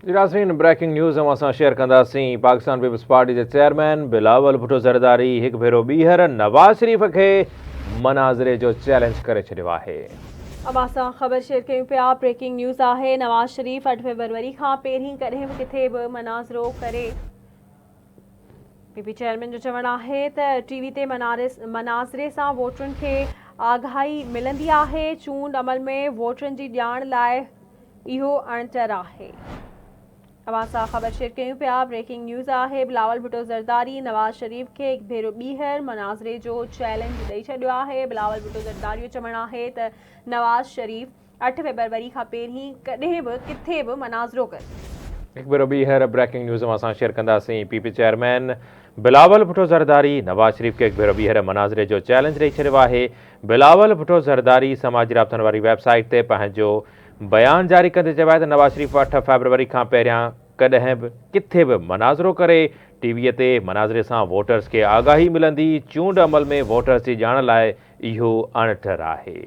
جي ناظرين breaking news اوهان سان شيئر ڪنداسين پاڪستان پيپلز پارٽي جي چيئرمين بلاول ڀٽو زرداري هڪ ڀيرو ٻيهر نواز شريف کي مناظري جو چئلينج ڪري ڇڏيو آهي. اوهان سان خبر شيئر ڪيون پيا بريڪنگ نيوز آهي نواز شريف اٺ فيبروري کان پهرين ڪڏهن به ڪٿي به مناظرو ڪري پي پي چيئرمين جو چوڻ آهي ته ٽي وي تي مناظري سان ووٽرن کي آگاهي ملندي آهي چونڊ عمل ۾ ووٽرن جي ڄاڻ لاء اهو اڻٽر آهي. اوهان سان خبر شيئر ڪيون پيا بريڪنگ نيوز آهي بلاول ڀٽو زرداري نواز شريف کي هڪ ڀيرو ٻيهر مناظري جو چئلينج ڏئي ڇڏيو آهي بلاول ڀٽو زرداري جو چوڻ آهي ته نواز شريف اٺ فيبروري کان پهرين ڪڏهن به ڪٿي به مناظرو ڪري. هڪ ڀيرو ٻيهر بريڪنگ نيوز اوهان سان شيئر ڪنداسين P P chairman Bilawal Bhutto Zardari Nawaz Sharif کي هڪ ڀيرو ٻيهر مناظري جو چئلينج ڏئي ڇڏيو آهي بلاول ڀٽو زرداري سماجي رابطن واري ويب سائيٽ تي پنهنجو بيان جاري ڪندي چيو آهي ته نواز شريف اٺ فيبروري کان پهريان ڪڏهن به ڪٿي به مناظرو ڪري، ٽي وي تي مناظري سان ووٽرز کي آگاهي ملندي، چونڊ عمل ۾ ووٽرز جي ڄاڻ لاء اهو اڻٽر آهي.